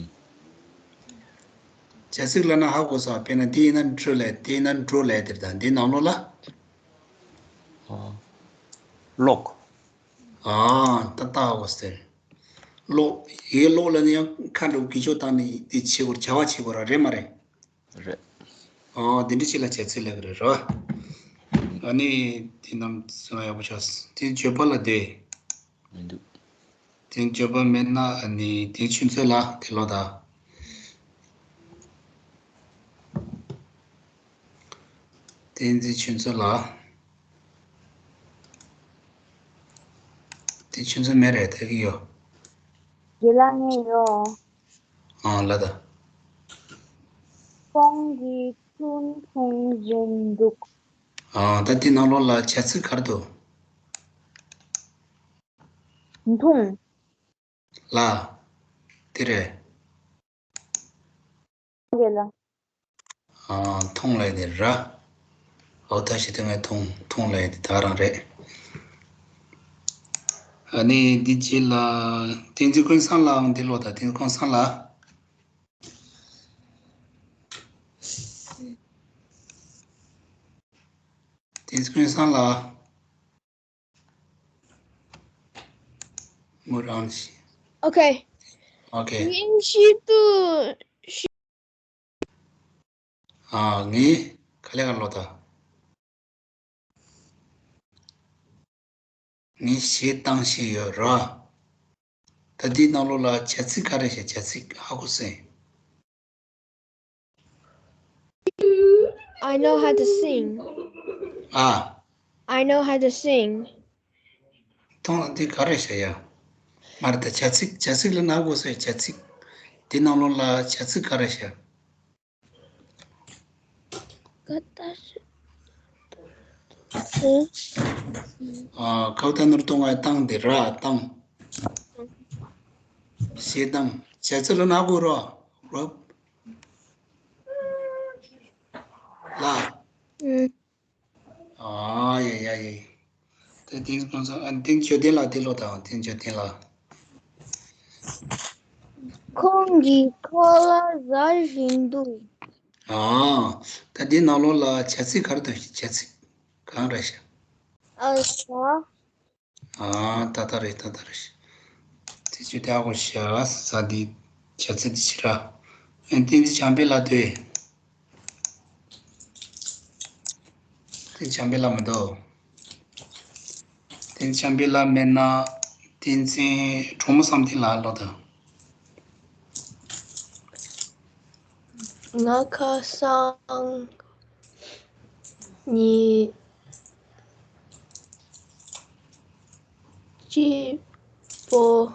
བྱ་ཚིག་ལབ་ན་ཧ་གོ་ས། དཔེར་ན་འདི་ཡིན་ན་འབྲི་ལས་དེ་ཡིན་ན་འགྲོ་ལས་དེར་ད་འདི་ནང་ལོགས་ལ། ཨ། ཀློག་ཨ། ཏག་ཏག་འོ་ཟེར། ཀློག་ཡིག་ཀློག་ལ་ནི་ཡང་ཁ་འགྲོ་གི་ཆོ་བཏང་ནི་དེ་བྱེད་དགོས་བྱ་བ་བྱེད་དགོས་ར་རེད་མ་རེད། རེད། ཨ། དེ་འདྲ་ཅིག་ལ་བྱ་ཚིག་ལབ་ཀྱི་རེད་རོ། ཨ་ནི་དེ་རྣམས་སུ་ན་ཡག་པོ་ཆགས་སོང་། དེ་བརྗོད་པ་ལ་དེ། མི་འདུག་དེ་བརྗོད་པ་མེད་ན་ཨ་ནི་དེ་ཆུ་ཚོད་ལ་དེ་ལོ་ད། བསྟན་འཛིན་ཆོས་མཚོ་ལགས། དེ་ཆོས་མཚོ་མེད་རེད་ད་གི་ཡོད། རྒན་ལགས་ངས་ཡོད། ཨང་ལ་ད། ཁོང་གིས་ཐུན་འཐུང་བཞིན་འདུག་ཨང་ད་དེ་ནང་ལོགས་ལ་བྱ་ཚིག་ག་རེ་འདུག་འཐུང་། ལ། དེ་རེད། རེད་ལ། ཨ། འཐུང་ལབ་དེ་ར། ཨོ་ད་ཞི་དེ་ངས་འཐུང་འཐུང་ལབ་དེ་ད་རང་རེད། ཨ་ནི་འདི་རྗེས་ལ་བསྟན་འཛིན་ཀུན་བཟང་ལགས་འདི་ལོ་ད་བསྟན་འཛིན་ཀུན་བཟང་ལགས། བསྟན་འཛིན་ཀུན་བཟང་ལགས། མོ་རང་ཞིག་ཨོ་ཁེ། ཨོ་ཁེ། ངས་ཤི་དུ། ཨ། ངས་ག་ལེ་ག་ལོ་ད། ངས་བྱེད་སྟངས་ཤིག་ཡོད་ར། ད་འདིའི་ནང་ལོགས་ལ་བྱ་ཚིག་ག་རེ་བྱ་བྱ་ཚིག་ཧ་གོ་སོང་། I know how to sing. ཨ། I know how to sing. ཐོང་འདི་ག་རེ་བྱ་ཡ། མ་རེད་ད་བྱ་ཚིག་བྱ་ཚིག་ལ་ན་གོ་སོང་བྱ་ཚིག་འདི་ནང་ལོགས་ལ་བྱ་ཚིག་ག་རེ་བྱ། ཨ། ཁའུ་ཏ་ནོར་གཏོང་བའི་བཏང་དེ་ར་བཏང་། ཞེ་སྡང་བྱ་ཚིག་ལ་ན་གོ་ར། རབ། ལ། ཨ་ཡ་ཡ་ཡ། དེ་དེང་སང་ཨ་དེང་ཆོས་ལྡན་ལགས་དེ་ལོ་དང་དེང་ཆོས་ལྡན་ལགས། ཁོང་གིས་ཁོ་ལ་ཟ་བཞིན་འདུག་ཨ། ད་འདི་ནང་ལོགས་ལ་བྱ་ཚིག་ག་རེ་འདུག་བྱ་ཚིག་གང་རེད་ཤག་ཨ་ཟ། ཨ། ད་ལྟ་རེད་ད་ལྟ་རེད། དེ་ཆོས་དེ་ཨ་གོ་ཤག་ཟ་འདི་བྱ་ཚིག་འདི་ཕྱི་ར། ཨ་བསྟན་འཛིན་བྱམས་པའི་ལ་དེ། བསྟན་འཛིན་བྱམས་པའི་ལ་མི་འདུག་བསྟན་འཛིན་བྱམས་པའི་ལ་མེད་ན། བསྟན་འཛིན་གྲོགས་མོ་བསམ་གཏན་ལགས་ལོ་ད། ང་ཁ་སང་ཉིན་གཅིག་པོ།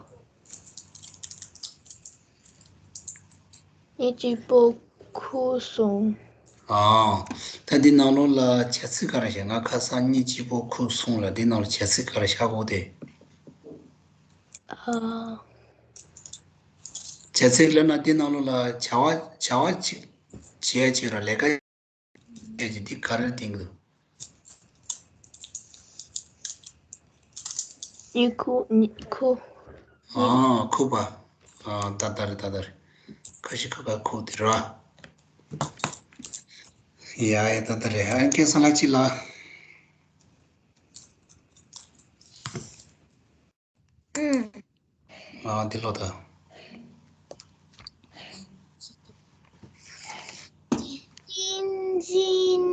ཉིན་གཅིག་པོ་ཁུག་སོང་། ཨ། ད་འདི་ནང་ལོགས་ལ་བྱ་ཚིག་ག་རེ་བྱ། ང་ཁ་སང་ཉིན་གཅིག་པོ་ཁུག་སོང་ལ་འདི་ནང་ལ་བྱ་ཚིག་ག་རེ་བྱ་གོ་དེ། ཨ། བྱ་ཚིག་ལབ་ན་འདི་ནང་ལོགས་ལ་བྱ་བ་བྱ་བ་ཅིག་བྱེད་ཡ་ཅིག་ར་ལས་ཀ་ཡ་ཅིག་འདི་ག་རེ་བསྟན་གི་འདུག་ཉི་ཁུ། ཉི་ཁུ། ཨ་ཁུ་པ། ཨ་ད་ད་རེད་ད་ད་རེད། ཁ་ཤི་ཁ་ཁ་ཁུ་དེ་ར། ཡ་ཡ་ད་ད་རེད། ཨ་སྐལ་བཟང་ལགས་ཅིག་ལ། ཨ་འདི་ལོ་ད། བསྟན་འཛིན་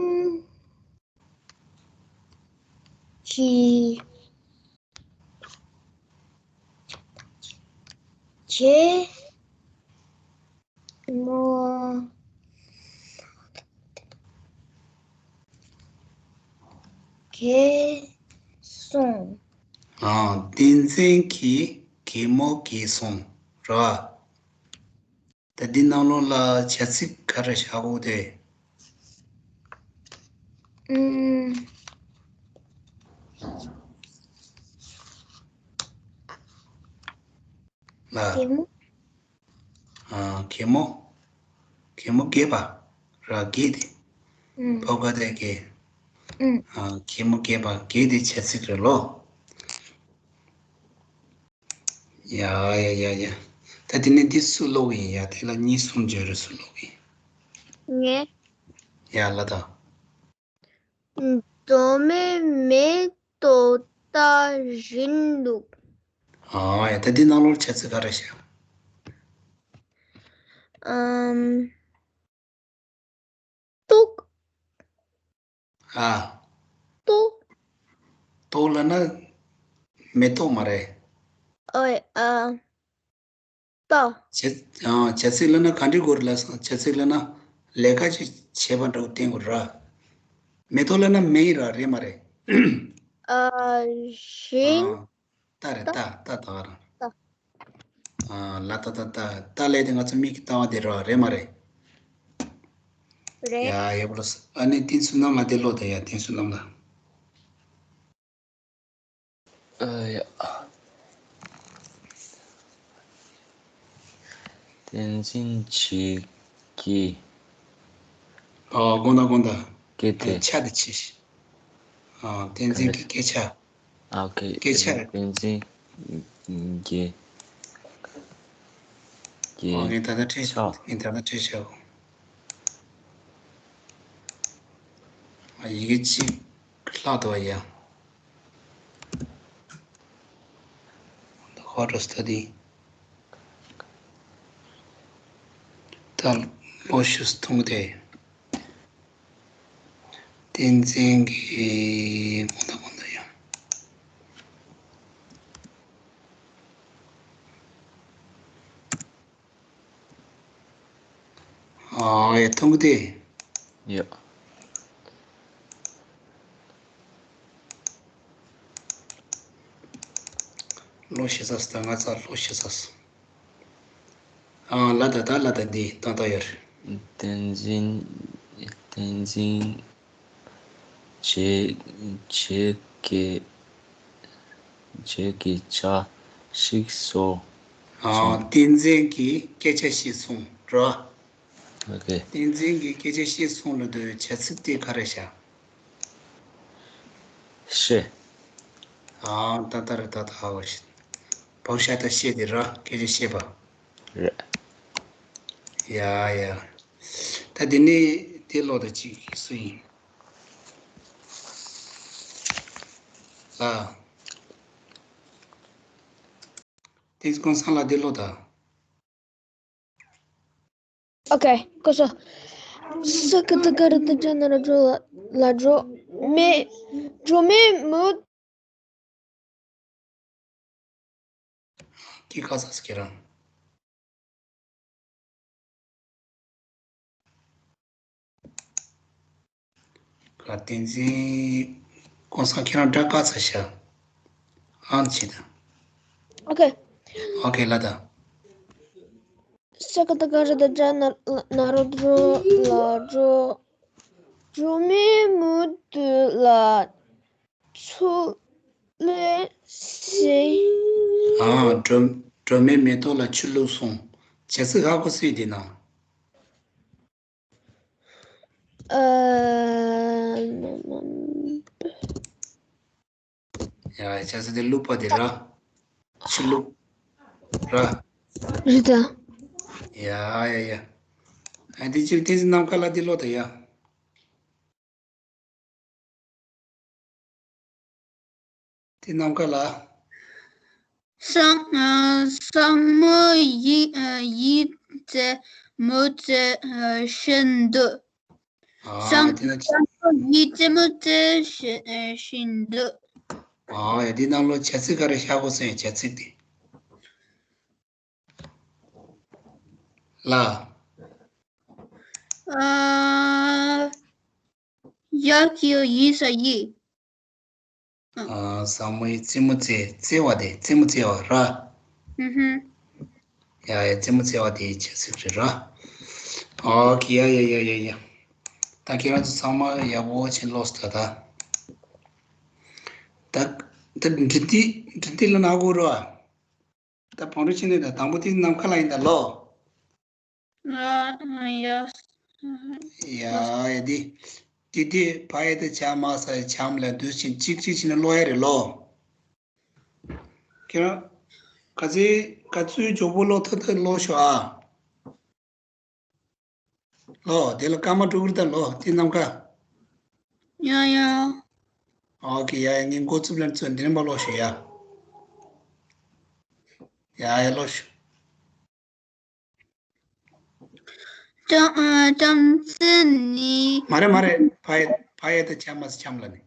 གྱིས་ཇེ་མོ་གས་སོང་། ཨ། བསྟན་འཛིན་གྱིས་གད་མོ་བགད་སོང་ར། ད་འདི་ནང་ལོགས་ལ་བྱ་ཚིག་ག་རེ་བཞག་དགོས་དེ། ཨུམ། ལ། གད་མོ། ཨ། གད་མོ། གད་མོ་བགད་པ། ར་བགད་དེ། ཨུམ། བ་ག་ད་གད། ཨུམ། ཨ། གད་མོ་བགད་པ་བགད་དེ་བྱ་ཚིག་རེད་ལོ། ཡ་ཡ་ཡ་ཡ། ད་དེ་ནས་འདི་སུ་ཀློག་གི་ཡིན་ཡ། དེ་ལ་གཉིས་གསུམ་བརྗོད་རེ་སུ་ཀློག་གི་ཡིན། ངས། ཡ་ལ་ད། མདོ་སྨད་མེ་ཏོག་ལྟ་བཞིན་འདུག་ཨ་ཡ། ད་འདི་ནང་ལོགས་བྱ་ཚིག་ག་རེ་བྱ། ཨམ། ཏོག་ཨ། ཏོག་ཏོག་ལབ་ན་མེ་ཏོག་མ་རེད། ཨོའི་ཨ། ཏོག་བྱ། ཨ། བྱ་ཚིག་ལབ་ན་ག་འདྲི་དགོས་རེད་ལབ་སོང་། བྱ་ཚིག་ལབ་ན་ལས་ཀ་ཅིག་བྱས་པ་འདྲ་བོ་བསྟན་དགོས་རེད། མེ་ཏོག་ལབ་ན་མེ་ཡིན་ར། རེད་མ་རེད། ཨ། ཞིང་། ཨ། རྟ་རེད། རྟ། རྟ་ད་ག་རང་། རྟ། ཨ། ལ་ཏ་རྟ། རྟ་ལབ་དེ་ང་ཚོ་མིག་གིས་ལྟ་བ་དེ་ར། རེད་མ་རེད། རེད། ཡ། ཡག་པོ་ལ། ཨ་ནི་བསྟན་བསོད་ནམས་ལགས་དེ་ཀློག་དང་། ཡ། བསྟན་བསོད་ནམས་ལགས། ཨ་ཡ། བསྟན་འཛིན་གྱི་སྐད། ཨོ། དགོངས་དག། དགོངས་དག། སྐད་དེ། ཆ་དེ་ཆེ་ཤི། ཨོ། བསྟན་འཛིན་གྱི་སྐད་ཆ། ཨ། ཨོ་ཁེ། སྐད་ཆ་རེད། བསྟན་འཛིན་གྱི་སྐད། ཨོ། ངས་ད་ལྟ་བྲིས། ཨོ། ངས་ད་ལྟ་བྲིས་བཞག་ཨ། ཡི་གེ་གཅིག་ལྷག་འདུག་པ། ཡ། How to study. ད་ལོ་ཤུ་ཐུང་དེ། བསྟན་འཛིན་གྱི། དགོངས་དག། དགོངས་དག། ཡ། ཨ། ཡ། ཐུང་དེ། ཡ། ལོ་ཤི་ས་སོང་། ད་ང་ཚ་ལོ་ཤི་ས་སོང་། ཨ། ལ་ད་ད་ལ་ད་འདི་ཏང་ཏང་ཡོད་རེད། བསྟན་འཛིན། བསྟན་འཛིན་བྱེད། བྱེད་ཀྱི། བྱེད་ཀྱི་ཆ་ཞིག་སོ། ཨ། བསྟན་འཛིན་གྱིས་སྐད་ཆ་ཞིག་གསུངས་ར། ཨོ་ཁེ། བསྟན་འཛིན་གྱིས་སྐད་ཆ་ཞིག་གསུངས་ལབ་དུས་བྱ་ཚིག་དེ་ག་རེ་བཞག་ཤེས། ཨ། ད་ལྟ་རེད། ད་ལྟ་ཧ་གོ་ཤེས། བག་ཤ་ད་ཤེས་དེ་ར། སྐད་ཆ་བཤད་པ། རེད། ཡ་ཡ། ད་དེ་ནས་དེ་ཀློག་དང་། གཅིག་སུ་ཡིན། ལ། དེ་ཀུན་བཟང་ལགས་དེ་ཀློག་དང་། ཨོ་ཁེ། ཀོ་སོ། ས་ཀ་ཏ་ག་ར་ཏ་ཇ་ན་རོ་ཇོ་ལ་ཇོ་མེ། ཇོ་མེ་མུ། ཀི་ཁ་ས་སི་ཁེ་རང་། ག་བསྟན་འཛིན་ཀུན་བཟང་ཁྱེད་རང་སྒྲ་དཀར་ཚ་ཤག་ཨང་ཆི་ད། ཨོ་ཁེ། ཨོ་ཁེ་ལ་ད། ས་ཀ་ཏ་ག་ར་ཏ་ཇ་ན་ན་རོ་ཇོ་ལ་ཇོ། ཇོ་མེ་མུ་ཏུ་ལ་ཆུ་ལེ་སེ། ཨ། ཇོ་ཇོ་མེ་མེ་ཏོག་ལ་ཆུ་བླུགས་སོང་། བྱ་ཚིག་ཧ་གོ་སོང་དེ་ན། ཨ། ཡ། བྱ་ཚིག་དེ་བླུགས་པ་དེ་ར། ཆུ་བླུགས་ར། རེད་ད། ཡ་ཡ་ཡ། ཨ། དེ་ཅིག་བསྟན་འཛིན་ནམ་མཁའ་ལགས་དེ་ཀློག་དང་། ཡ། དེ་ནམ་མཁའ་ལགས། སང་ཨ་སང་མོ་ཡིད་ཨ་ཡིད་ཙེ་མོ་ཙེ་ཨ་བཞིན་འདུག་ཨ། སང་དེ་ན། སང་མོ་ཡིད་ཙེ་མོ་ཙེ་བཞིན་ཨ་བཞིན་འདུག་ཨ། ཡ། དེ་ནང་ལོགས་བྱ་ཚིག་ག་རེ་ཤར་གོ་སོང་། བྱ་ཚིག་དེ་ལ། ཨ། ཡ་གི་ཡོ་ཡི་ས་ཡི། ཨ། ཟ་མོ་ཡི་རྩེད་མོ་རྩེ། རྩེ་བ་དེ། རྩེད་མོ་རྩེ་བ་ར། ཨུ་ཧུམ། ཡ་ཡ། རྩེད་མོ་རྩེ་བ་དེ་བྱ་ཚིག་རེད་ར། ཨོ་ཁེ། ཡ་ཡ་ཡ་ཡ་ཡ། ད་ཁྱེད་རང་ཚོ་ཚང་མ་ཡག་པོ་བྱས་ཀློགས་ད། ད་ད་འབྲི་དེབ། འབྲི་དེབ་ལ་ན་གོ་ར། ད་བང་རུ་ཕྱིན་ནས་ད་དང་པོ་དེ་ནམ་མཁའ་ལ་ཡིན་ད་ལོ། ཨ་ཡ། ཡ་ཡ། དེ་དེ་དེ་ཕ་ཡ་ད་ཆ་མ་ས་ཡ་ཆམ་ལ་དུས་ཕྱིན་གཅིག་གཅིག་ཕྱིན་ན་ཀློག་ཡ་རེད་ལོ། ཁྱེད་རང་ག་ཚོད་ག་ཚོད་མགྱོགས་པོ་ཀློག་ཐུབ་ཐུབ་ཀློག་ཤོག་ཨ། ལོ། དེ་ལ་སྐར་མ་དྲུག་རེད་ད་ལོ། དེ་ནམ་མཁའ། ཡ་ཡ། ཨོ་ཁེ། ཡ་ཡ། ངས་འགོ་བཙུགས་ལན་ཚོན་འདི་རིམ་པ་ཀློག་ཤོག་ཡ། ཡ་ཡ། ཀློག་ཤོག་ཅམ་ཨ་ཅམ་ཙེ་ནི། མ་རེད་མ་རེད། ཕ་ཡ་ཕ་ཡ་ད་ཆ་མ་ས་ཆམ་ལ་ནི།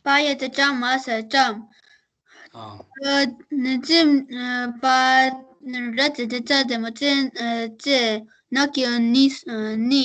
པ་ཡ་ད་ཅ་མ་ས་ཅམ། ཨ། ཨ་ནི་ཙེ་ཨ་པ་ར་ཙེ་ཏེ་ཙ་ཏེ་མོ་ཙེ་ཨ་ཙེ། ན་གི་ཡོ་ནི་ཨ་ནི།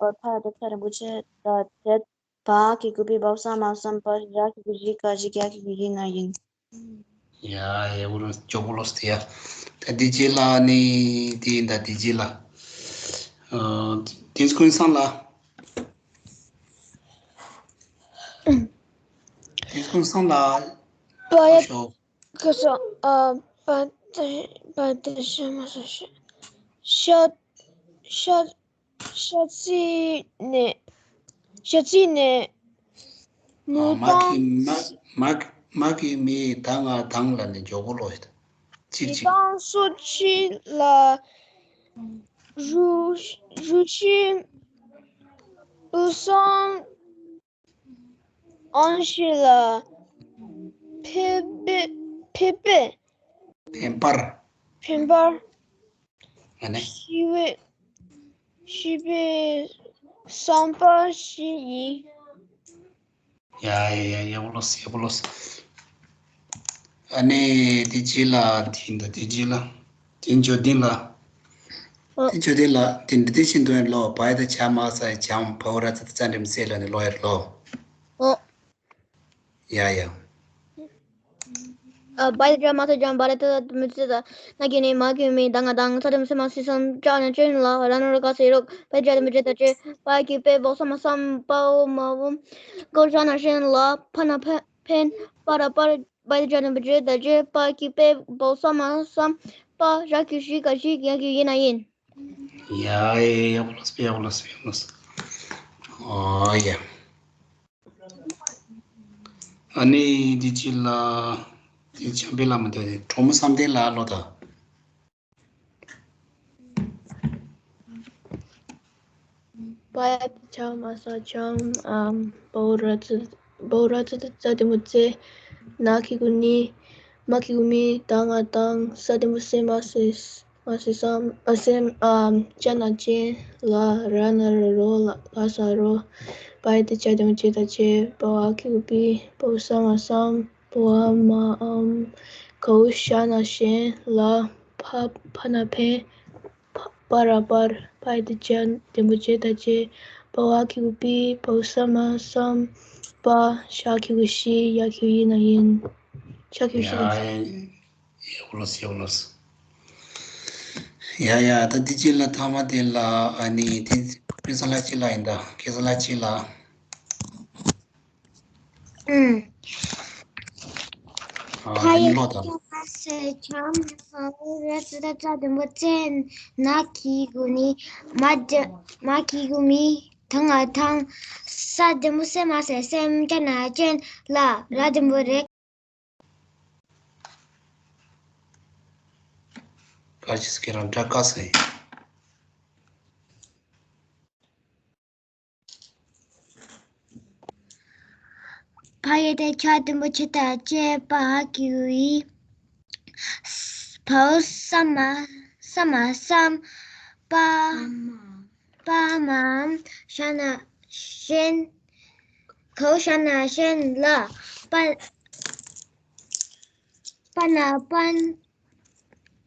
བར་ཕ་ར་ཏ་ཚ་རིན་པོ་ཆེ་དང་དེ་བ་གི་གུ་པི་བབ་ས་མ་བསམ་པར་ར་གི་གུ་རི་ག་རི་ག་གི་གུ་རི་ང་ཡིན། ཡ་ཡ་བོ་ལོ་ཅོ་བོ་ལོ་སྟེ་ཡ། ད་དེ་རྗེས་ལ་ནི་དེ་ཡིན་ད་དེ་རྗེས་ལ། ཨ་དེ་ཀུན་བཟང་ལ། དེ་ཀུན་བཟང་ལ། པ་ཡ་ཤོ། ཁ་སོ། ཨ་པ་ཏ་པ་ཏ་ཤ་མ་སོ་ཤ། ཤ་ཤ་ཤ་ཚི་ནས་ཤ་ཚི་ནས་མུ་ཨ་མ་གི་ཏང་མ་མ་མ་གི་མི་ད་ང་དང་ལ་ནི་ཇོ་བོ་ལོ་ཡིན། ཅིག་མུ་ཅིག་ཏང་སོ་ཆི་ལ་རུ་རུ་ཤི་པུ་སང་ཨང་ཤི་ལ་ཕེ་པེ་ཕེ་པེ་འཕེན་པར། འཕེན་པར། ཨ་ནི། ཤི་བའི་ཤི་བའི་བསམ་པ་ཞིག་ཡིན། ཡ་ཡ་ཡ་ཡ་བོ་ལོ་སི་ཡ་བོ་ལོ་སི། ཨ་ནི་དེ་རྗེས་ལ་དེ་འདྲ་དེ་རྗེས་ལ་དེ་འཇོ་ལྡན་ལ། ཨ། དེ་འཇོ་ལྡན་ལ་དེ་འདྲ་དེ་བཞིན་དུ་ལོ་བ་ཡ་ད་ཆ་མ་ས་ཡ་ཆམ་བ་བོ་ར་ཚ་ད་ཙན་རིམ་སེ་ལ་ནི་ལོ་ཡར་ལོ། ཨ། ཡ་ཡ། ཨ། བའི་དེ་ཅ་མ་སེ་ཅམ། བ་ར་ཏ་དི་མུ་ཙེ་ད། ན་གི་གུ་ནི། མ་གི་གུ་མི། ད་ང་དང་། ས་དི་མུ་སེ་མ་སེ་སམ། ཅ་ན་ཅན། ལ་ར་ན་རོ་ག་ས་རོ། བའི་དེ་ཅ་དི་མུ་ཙེ་ད་ཅེ། པ་གི་གུ་པེ་བོ་ས་མ་སམ། པའོ་མ་བོམ། གའོ་ཤ་ན་ཤན། ལ་ཕ་ན་ཕ་ཕན། པ་ར་པར། བའི་དེ་ཅ་དི་མུ་ཙེ་ད་ཅེ། པ་གི་གུ་པེ་བོ་ས་མ་སམ། པ། ཞ་གི་གུ་ཤི་ག་ཤིག་ཡ་གི་གུ་ཡི་ན་ཡིན། ཡ་ཡ་ཡ། ཡག་པོ་ལ་སྤེ། ཡག་པོ་ལ་སྤེ། ཡག་པོ་ལ་སྤེ། ཨོ་ཡ། ཨ་ནི་འདི་ཅི་ལ། འདི་བྱམས་པའི་བླ་མ་དེ་གྲོགས་མོ་བསམ་གཏན་ལགས་ཀློག་དང་། བའི་དེ་ཅ་མ་སེ་ཅམ། ཨམ། བའོ་ར་ཏ། བའོ་ར་ཏ་དི་ཙ་དི་མུ་ཙེ། ན་གི་གུ་ནི། མ་གི་གུ་མི། ད་ང་དང་། ས་དི་མུ་སེ་མ་སེ། མ་སེ་སམ། ཨ་སེམ། ཨམ། ཅ་ན་ཅན། ལ་ར་ན་རོ་རོ། ལ་ག་ས་རོ། བའི་དེ་ཅ་དི་མུ་ཙེ་ད་ཅེ། པ་བ་གི་གུ་པི། བོ་ས་མ་སམ། པ་བ་མ་འམ། གའོ་ཤ་ན་ཤན། ལ་ཕ་ཕ་ན་ཕན། པ་ར་པར། བའི་དེ་ཅ་དི་མུ་ཙེ་ད་ཅེ། པ་བ་གི་གུ་པི། བོ་ས་མ་སམ། པ། ཞ་གི་གུ་ཤི། ཡ་གི་གུ་ཡི་ན་ཡིན། ཞ་གི་གུ་ཤི་ན། ཡ་ཡ། ཡག་པོ་ལ་སྤེ། ཡག་པོ་ལ་སྤེ། ཡ་ཡ། ད་འདི་ཅི་ལ། ཐ་མ་དེ་ལ། ཨ་ནི་དེ་ཁེ་ས་ལ་ཅི་ལ་ཡིན། ད་ཁེ་ས་ལ་ཅི་ལ། ཨུམ། ཨ། ཕ་ཡི་ཀློག་དང་། ཀ་ས་ཆ་མ་ས་ར་ས་ད་ཙ་དི་མུ་ཙེ། ན་གི་གུ་ནི། མ་ཇ་མ་གི་གུ་མི། ད་ང་དང་། ས་དི་མུ་སེ་མ་སེ་སེམ། ཅ་ན་ཅན། ལ་ར་དི་མུ་རེ། ག་ཅི་སྐད་རང་འདྲ་ག་ས་ཡིན། བའི་དེ་ཅ་དི་མུ་ཙེ་ད་ཅེ། པ་གི་གུ་པི། བོ་ས་མ་ས་མ་སམ། པ་པ་མ་འམ། ཤ་ན་ཤན། གའོ་ཤ་ན་ཤན། ལ་པ་པ་ན་པན།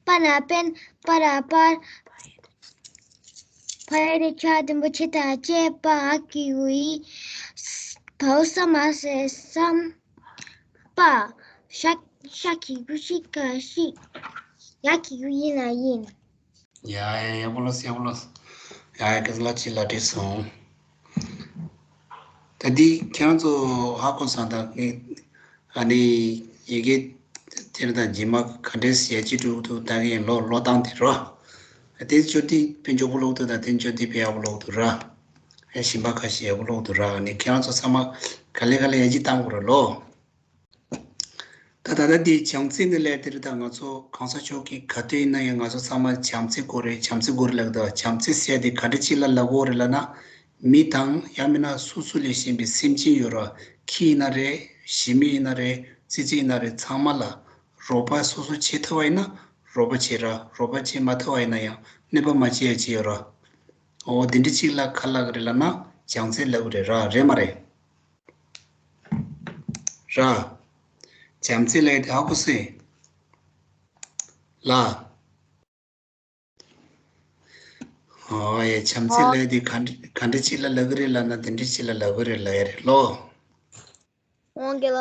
པ་ན་པན། པ་ར་པར། བའི་དེ་ཅ་དི་མུ་ཙེ་ད་ཅེ། པ་གི་གུ་པི། བོ་ས་མ་སེ་སམ། པ། ཞ་ཞ་གི་གུ་ཤི་ག་ཤིག་ཡ་གི་གུ་ཡི་ན་ཡིན། ཡ་ཡ། ཡག་པོ་ལ་སྤེ། ཡག་པོ་ལ་སྤེ། ཡ་ཡ། ཁེ་ས་ལ་ཅི་ལ་འགྲིག་སོང་། ད་འདི་ཁྱེད་རང་ཚོ་ཧ་གོ་སོང་། ད་ཨ་ནི་ཡི་གེ་དེ་རིང་དང་རྗེས་མ་ག་འདྲས་ཡར་རྒྱས་འགྲོ་གི་འདུག་ད་གིན་ཀློག་ཀློག་སྟངས་དེ་རོ། དེ་ཚོ་དེ་དཔེ་མགྱོགས་པོ་ཀློག་འདུག་ད་དེ་ཚོ་དེ་དཔེ་ཡག་པོ་ཀློག་འདུག་ར། ཨེ། གཞན་པ་ཁ་ཤས་ཡག་པོ་ཀློག་འདུག་ར། ཨ་ནི་ཁྱེད་རང་ཚོ་ཚང་མ་ག་ལེ་ག་ལེ་ཡར་རྒྱས་གཏང་དགོས་ར་ལོ། ད་ད་ལྟ་འདི་བྱམས་བརྩེ་ནི་ལས་དེ་རེད། ད་ང་ཚོ་གང་ས་ཕྱོགས་ཀྱི་ག་དུས་ཡིན་ན་ཡང་ང་ཚོ་ཚང་མ་བྱམས་བརྩེ་དགོས་རེད། བྱམས་བརྩེ་དགོས་རེད་ལབ་ཀྱི་འདུག་བྱམས་བརྩེ་ཟེར་དེ་ག་འདྲ་ཅིག་ལ་ལབ་དགོས་རེད་ལབ་ན། མི་དང་ཡང་མིན་ན་སོ་སོ་ལས་གཞན་པའི་སེམས་ཅན་ཡོད་ར། ཁྱི་ཡིན་ན་རེད། ཞི་མི་ཡིན་ན་རེད། ཙི་ཙི་ཡིན་ན་རེད། ཚང་མ་ལ་རོགས་པ་སོ་སོ་བྱེད་ཐུབ་པ་ཡིན་ན་རོགས་པ་བྱེད་ར། རོགས་པ་བྱེད་མ་ཐུབ་པ་ཡིན་ན་ཡང་གནོད་པ་མ་བྱེད་ཡ་བྱེད་ཡོད་ར། འོ་དེ་འདྲ་ཅིག་ལ་ག་ལབ་ཀྱི་རེད་ལབ་ན་བྱམས་བརྩེ་ལབ་ཀྱི་རེད་ར། རེད་མ་རེད། ར། བྱམས་བརྩེ་ལབ་ཡ་དེ་ཧ་གོ་སོང་ལ། ཨོ་ཡ། བྱམས་བརྩེ་ལབ་ཡ་དེ་ག་འདྲ་ག་འདྲ་ཅིག་ལ་ལབ་ཀྱི་རེད་ལབ་ན་དེ་འདྲ་ཅིག་ལ་ལབ་ཀྱི་རེད་ལབ་ཡ་རེད་ལོ། འོང་གི་ལ།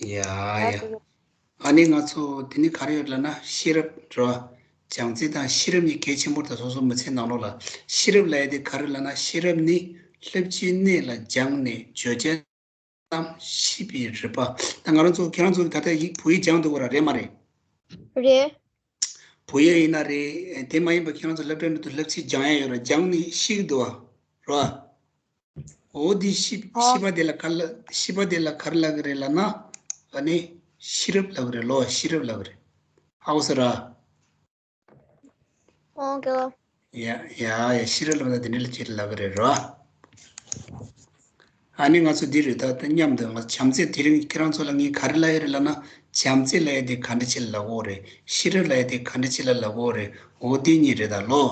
ཡ་ཡ། ཨ་ནི་ང་ཚོ་དེ་ནི་ག་རེ་ཡོད་ལབ་ན་ཤེས་རབ་རེད་བ། བྱམས་བརྩེ་དང་ཤེས་རབ་གཉིས་གལ་ཆེན་པོ་རེད། ད་སོ་སོ་མི་ཚེའི་ནང་ལོགས་ལ་ཤེས་རབ་ལབ་ཡ་དེ་ག་རེ་ལབ་ན། ཤེས་རབ་ནི་ལྷབ་ཀྱི་གནས་ལ་སྦྱངས་ནས་བརྗོད་བྱ་རྣམས་ཤེས་པའི་རིག་པ། ད་ང་རང་ཚོ་ཁྱེད་རང་ཚོ་ད་ལྟ་ཡིག་བོད་ཡིག་སྦྱང་འདུག་ག་ར། རེད་མ་རེད། རེད། བོད་ཡིག་ཡིན་ན་རེད། དེ་མ་ཡིན་པ་ཁྱེད་རང་ཚོ་སློབ་གྲྭའི་ནང་དུ་ལྷབ་ཚིག་སྦྱང་ཡ་ཡོད་ར། སྦྱངས་ནས་ཤེས་ཀྱི་འདུག་བ། རེད་བ། འོ་དེ་ཤེས་ཨོ། ཤེས་པ་དེ་ལ་ག་ལ་ཤེས་པ་དེ་ལ་ག་རེ་ལབ་ཀྱི་རེད་ལབ་ན། ཨ་ནི་ཤེས་རབ་ལབ་ཀྱི་རེད་ལོ། ཤེས་རབ་ལབ་ཀྱི་རེད། ཧ་གོ་སོང་ར། ཨོ་ཀེ་ལོ། ཡ་ཡ་ཡ། ཤེས་རབ་ལབ་ན་དེ་འདྲ་ལ་ཅིག་ལབ་ཀྱི་རེད་ར། ཨ་ནི་ང་ཚོ་འདི་རེད། ད་ལྟ་མཉམ་དུ་ང་བྱམས་བརྩེ་དེ་རིང་ཁྱེད་རང་ཚོ་ལ་ངས་ག་རེ་ལབ་ཡ་རེད་ལབ་ན། བྱམས་བརྩེ་ལབ་ཡ་དེ་ག་འདྲ་ཅིག་ལ་ལབ་དགོས་རེད། ཤེས་རབ་ལབ་ཡ་དེ་ག་འདྲ་ཅིག་ལ་ལབ་དགོས་རེད། འོ་དེ་གཉིས་རེད་ད་ལོ།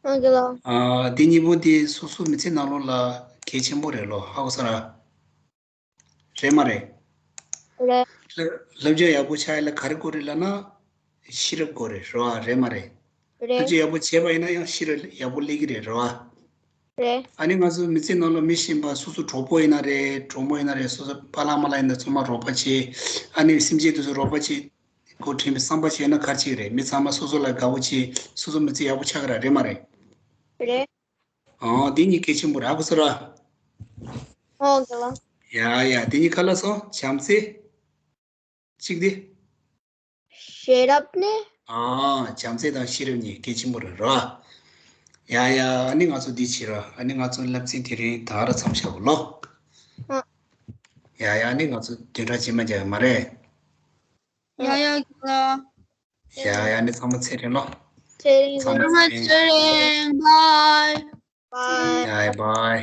ཨོ་ཀེ་ལོ། ཨ། དེ་གཉིས་པོ་དེ་སོ་སོ་མི་ཚེ་ནང་ལོགས་ལ་གལ་ཆེན་པོ་རེད་ལོ། ཧ་གོ་སོང་ར། རེད་མ་རེད། རེད། ལབ་ལབ་བྱ་ཡག་པོ་ཆགས་ཡ་ལ་ག་རེ་དགོས་རེད་ལབ་ན། ཤེས་རབ་དགོས་རེད། རེད་བ། རེད་མ་རེད། རེད། ལབ་བྱ་ཡག་པོ་བྱས་པ་ཡིན་ན་ཡང་ཤེས་རབ་ཡག་པོ་སླེབས་ཀྱི་རེད། རེད་བ། རེད། ཨ་ནི་ང་ཚོ་མི་ཚེ་ནང་ལ་མི་གཞན་པ་སོ་སོ་གྲོགས་པོ་ཡིན་ན་རེད། གྲོགས་མོ་ཡིན་ན་རེད། སོ་སོ་པཱ་ལགས་མ་ལགས་ཡིན་ན་ཚང་མ་རོགས་པ་བྱེད། ཨ་ནི་སེམས་ཅན་དེ་ཚོ་རོགས་པ་བྱེད་དགོས་དྲན་པའི་བསམ་པ་བྱས་ན་ག་རེ་བྱེད་ཀྱི་རེད། མི་ཚང་མ་སོ་སོ་ལ་དགའ་བོ་བྱེད། སོ་སོ་མི་ཚེ་ཡག་པོ་ཆགས་ཀྱི་རེད། རེད་མ་རེད། རེད། ཨོ་དེ་གཉིས་གལ་ཆེན་པོ་རེད། ཨ་ཁུ་སོ་ར། ཨོ་དགེ་ལགས། ཡ་ཡ་དེ་གཉིས་ག་ལ་སོང་། བྱམས་བརྩེ། གཅིག་དེ། ཤེས་རབ་ནི། ཨ། བྱམས་བརྩེ་དང་ཤེས་རབ་གཉིས་གལ་ཆེན་པོ་རེད་ར། ཡ་ཡ་ཨ་ནི་ང་ཚོ་འདི་བྱེད་ར། ཨ་ནི་ང་ཚོ་སློབ་ཚན་དེ་རིང་ད་ར་མཚམས་བཞག་གོ་ལོ། ཨ། ཡ་ཡ་ཨ་ནི་ང་ཚོ་བདུན་ཕྲག་རྗེས་མ་མཇལ་ཡ་མ་རེད། ཡ་ཡ་དགེ་ལགས། ཡ་ཡ་ཨ་ནི་ཚང་མ་ཚེ་རིང་ལོ། ཚེ་རིང་། ཚང་མ་ཚེ་རིང་། ཚེ་རིང་། བའི། བའི། ཡ་ཡ་བའི།